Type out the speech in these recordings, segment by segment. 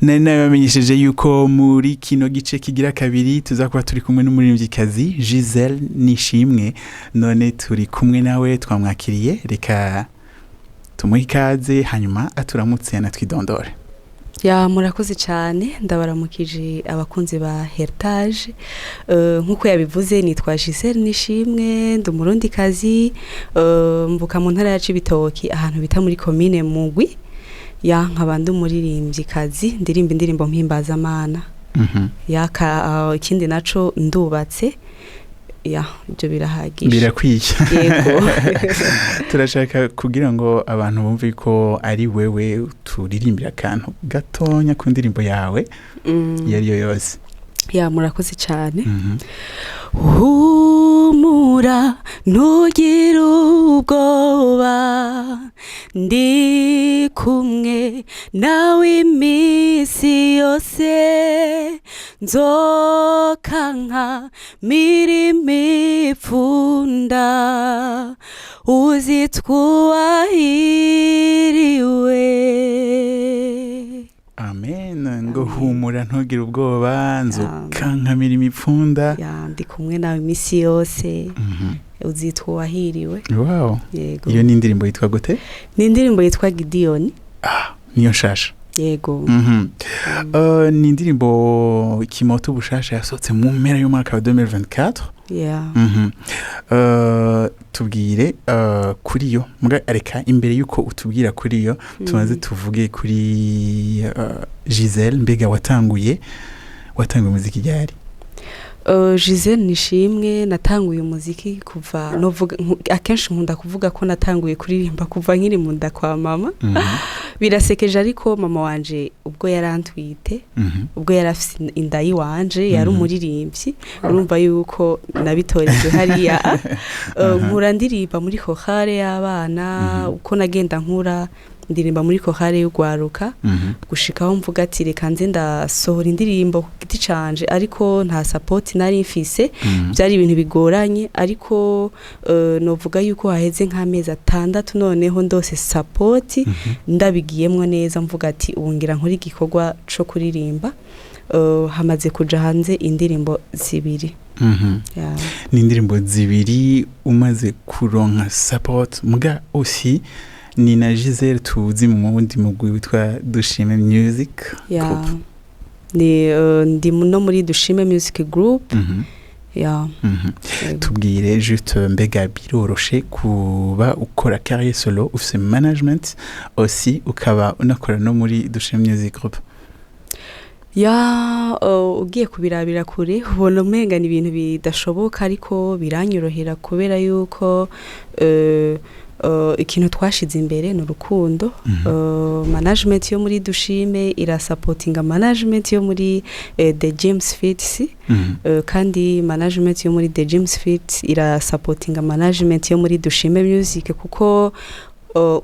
Nari nabamenyesheje yuko muri kino gice kigira kabiri tuza kuba turi kumwe n'umuririmbyikazi Giselle Nishimwe. None turi kumwe nawe, twamwakiriye, reka tumuhe ikaze hanyuma aturamutse anatwidondore. Ya, murakoze cyane, ndabaramukije abakunzi ba Heritage. Nk'uko yabivuze, nitwa Giselle Nishimwe, ndi umurundikazi, mvuka mu ntara ya Cibitoki, ahantu bita muri komine Mugwi. Ya, nkaba ndi umuririmbyikazi, ndirimba indirimbo mpimbazamana. Yaka ikindi naco ndubatse. Ya, ibyo birahagije. Birakwiye. Yego. Turashaka kugira ngo abantu bumve ko ari wewe, turirimbira akantu gatonya ku ndirimbo yawe iyo ari yo yose. Ya, murakoze cyane. Humura, ntugire ubwoba, ndi kumwe nawe iminsi yose, nzokanka mirimo ipfunda, uzitwubahiriwe. Amen. Ngo humura, ntugire ubwoba, nzokankamira imipfunda. Ya, ndi kumwe nawe iminsi yose, uzitwubahiriwe. Wow. Yego. Iyo ni indirimbo yitwa gute? Ni indirimbo yitwa Gidiyoni. Ah, niyo nshasha? Yego. Ni indirimbo Kimoto bushasha yasohotse mu mpera y'umwaka wa 2024. Yeah. Tubwire kuri yo. Muga reka imbere yuko utubwira kuri yo, tumaze tuvuge kuri Giselle. Mbega watanguye umuziki ryari? Giselle Nishimwe, natanguye umuziki kuva novuga akenshi nkunda kuvuga ko natanguye kuririmba kuva nkiri mu nda kwa mama. Birasekeje, ariko mama wanje ubwo yarantwite, ubwo yari afise inda yiwanje, yari umuririmbyi. Urumva yuko nabitorejwe hariya. Nkura ndirimba muri chorale y'abana. Uko nagenda nkura, ndirimba muri chorale y'ugwaruka, gushikaho mvuga ati reka nze ndasohora indirimbo ku giti canje, ariko nta support nari mfise. Byari ibintu bigoranye, ariko novuga yuko haheze nk'amezi 6 noneho ndose support, ndabigiyemwo neza, mvuga ati ubu ngira nkora igikorwa co kuririmba. Hamaze kuja hanze indirimbo zibiri. Yeah. Ni indirimbo zibiri umaze kuronka support. Muga aussi ni na Giselle tuzi mu wundi mugwi witwa Dushime Music Group. Ni ndi no muri Dushime Music Group. Yeah. Yego. Tubwire juste, mbega biroroshe kuba ukora carrière solo, ufise management aussi, ukaba unakora no muri Dushime Music Group? Ya, ugiye kubirabira kure ubona umenga ni ibintu bidashoboka, ariko biranyorohera kubera yuko ikintu twashize imbere ni urukundo. Management yo muri Dushime irasapotinga management yo muri The James Fits, kandi management yo muri The James Fits irasapotinga management yo muri Dushime Music, kuko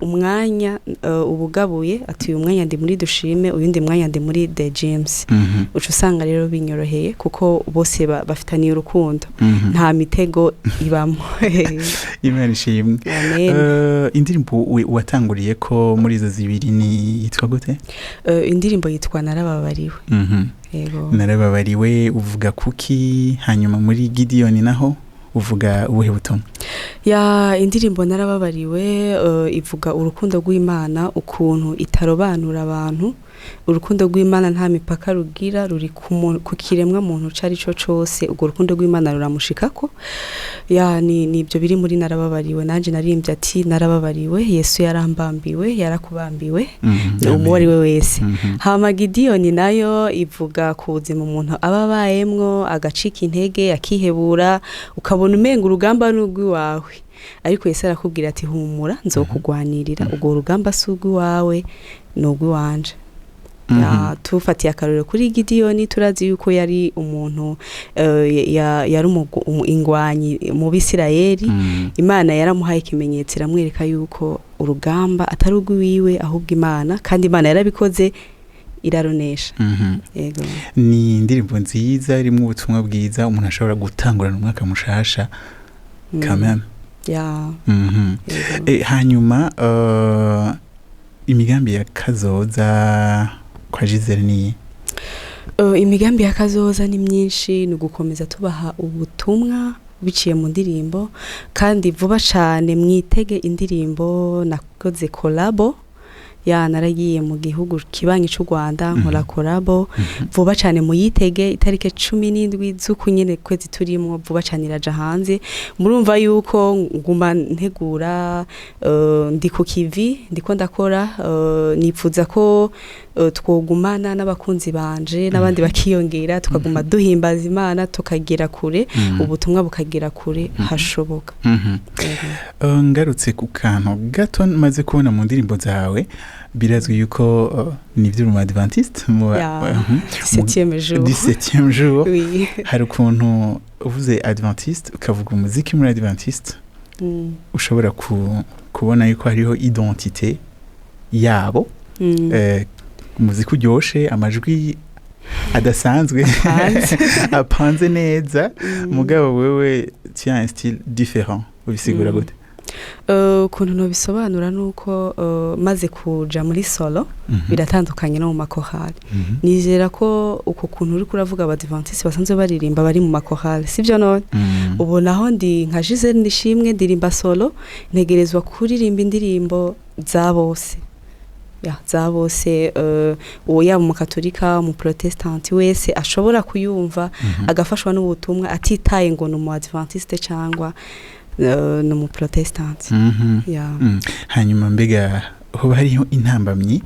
umwanya ubugabuye ati uyu mwanya ndi muri Dushime, uyundi mwanya ndi muri The James. Uca usanga rero binyoroheye kuko bose bafitaniye urukundo. Nta mitego ibamo. Imana ishimwe. Amen. Indirimbo watanguriye ko muri izo zibiri ni yitwa gute? Indirimbo yitwa Narababariwe. Yego. Narababariwe uvuga kuki? Hanyuma muri Gidiyoni naho uvuga ubuhe butumwa? Ya, indirimbo Narababariwe ivuga urukundo rw'Imana, ukuntu itarobanura abantu. Urukundo rw'Imana nta mipaka rugira, ruri ku kiremwa muntu cari co cose, urwo rukundo rw'Imana ruramushikako. Ya, ni nibyo biri muri Narababariwe. Nanje naririmbye ati narababariwe, Yesu yarambambiwe, yarakubambiwe, uwo ari we wese. Hama Gidiyoni nayo ivuga ku buzima umuntu aba abayemwo, agacika intege, akihebura, ukabona umenga urugamba n'urw'iwawe, ariko Yesu arakubwira ati humura, nzokugwanirira, urwo rugamba si urw'iwawe, ni urw'iwanje. Ya, tufatiye akarorero kuri Gidiyoni, turazi yuko yari umuntu yari ingwanyi mu Bisirayeli. Imana yaramuhaye ikimenyetso, iramwereka yuko urugamba atari urw'iwiwe ahubwo Imana, kandi Imana yarabikoze, iraronesha. Yego. Ni indirimbo nziza irimo ubutumwa bwiza umuntu ashobora gutangurana umwaka mushasha quand même. Ya. Yego. Hanyuma imigambi ya kazoza? kwa Gisele niyi? Imigambi ya kazoza ni myinshi, ni ugukomeza tubaha ubutumwa biciye mu ndirimbo, kandi vuba cane mwitege indirimbo nakoze collabo ya naragiye mu gihugu kibanyi c'u Rwanda, nkora collabo. Vuba cane muyitege, itarike 17 z'uku nyene kwezi turimwo, vuba cane iraja hanze. Murumva yuko nguma ntegura, ndi ku kivi, ndiko ndakora, nipfuza ko twogumana n'abakunzi banje n'abandi bakiyongera, tukaguma duhimbaza Imana, tukagera kure, ubutumwa bukagera kure hashoboka. Yego. Ngarutse ku kantu gato maze kubona mu ndirimbo zawe, birazwi yuko ni ivy'umu adventiste mu Ya, septième jour. Du septième jour. Oui. Hari ukuntu uvuze adventiste, ukavuga umuziki muri adventiste, ushobora kubona yuko hariho identité yabo, umuziki uryoshe, amajwi adasanzwe, Apanze. apanze neza. Mugabo wewe tu as un style différent, ubisigura gute? Ukuntu nobisobanura nuko maze kuja muri solo biratandukanye no mu makorali. Nizera ko uko kuntu uriko uravuga, abadiventiste basanzwe baririmba bari mu makorali, sivyo none? Ubu naho ndi nka Gisele Nishimwe, ndirimba solo, ntegerezwa kuririmba indirimbo za bose, ya za bose, uwo yaba umukatolika, umuprotestanti, wese ashobora kuyumva agafashwa n'ubutumwa, atitaye ngo ni umu adventiste cyangwa ni umuprotestanti. Ya. Hanyuma mbega hoba hariho intambamyi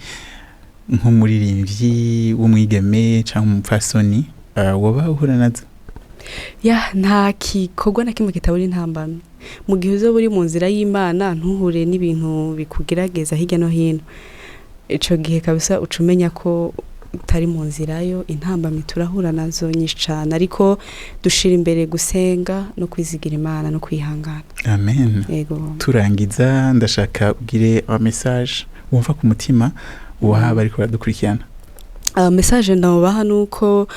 nk'umuririmbyi w'umwigeme cyangwa umupfasoni woba uhura nazo? Ya, nta gikorwa na kimwe kitabura intambamyi. Mu gihe uzoba uri mu nzira y'Imana ntuhure n'ibintu bikugerageza hirya no hino, ico gihe kabisa uca umenya ko utari mu nzira yo. Intambamyi turahura nazo nyinshi cane, ariko dushira imbere gusenga no kwizigira Imana no kwihangana. Amen. Yego. Turangiza, ndashaka ugire ama message wumva ku mutima uwaha bariko baradukurikirana. Message ndabaha nuko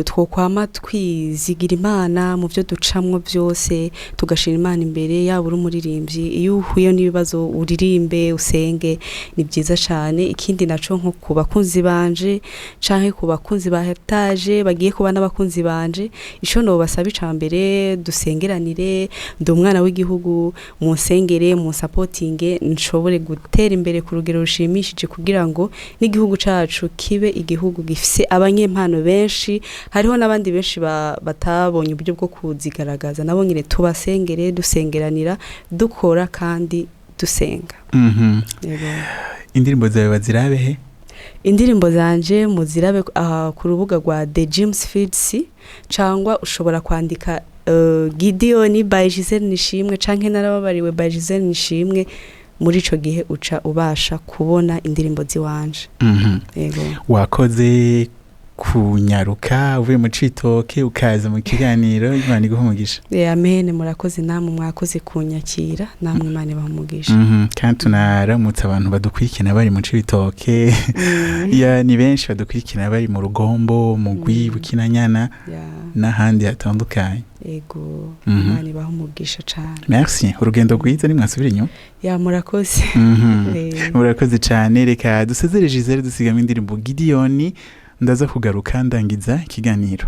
twokwama twizigira Imana mu byo ducamwo byose, tugashira Imana imbere. Yaba uri umuririmbyi, iyo uhuye n'ibibazo uririmbe, usenge, ni byiza cyane. Ikindi naco, nko ku bakunzi banje canke ku bakunzi ba Heritage bagiye kuba n'abakunzi banje, ico nobasaba ica mbere, dusengeranire. Ndi umwana w'igihugu, munsengere, munsapotinge, nshobore gutera imbere ku rugero rushimishije, kugira ngo n'igihugu cacu kibe igihugu gifise abanyempano benshi. Hariho n'abandi benshi batabonye uburyo bwo kuzigaragaza, nabo nyine tubasengere, dusengeranira, dukora kandi dusenga. Yego. Indirimbo zawe bazirabe he? Indirimbo zanje muzirabe ku rubuga rwa The James Fields, cyangwa ushobora kwandika Gideon by Gisele Nishimwe canke Narababariwe by Gisele Nishimwe. Muri ico gihe uca ubasha kubona indirimbo ziwanje. Yego. Wakoze kunyaruka uvuye mu Cibitoke ukaza mu kiganiro, Imana iguhe umugisha. Amen, murakoze namwe, mwakoze kunyakira namwe, Imana ibahe umugisha. Kandi tunaramutse abantu badukurikirana bari mu Cibitoke. Ya, ni benshi badukurikirana bari mu Rugombo, mu Gwi, Bukinanyana n'ahandi hatandukanye. Yego. Imana ibahe umugisha cane. Merci, urugendo rwiza, nimwasubira inyuma. Ya, murakoze. Murakoze cyane. Reka dusezere Gisele dusigamo indirimbo Gidiyoni, ndaza kugaruka ndangiza ikiganiro.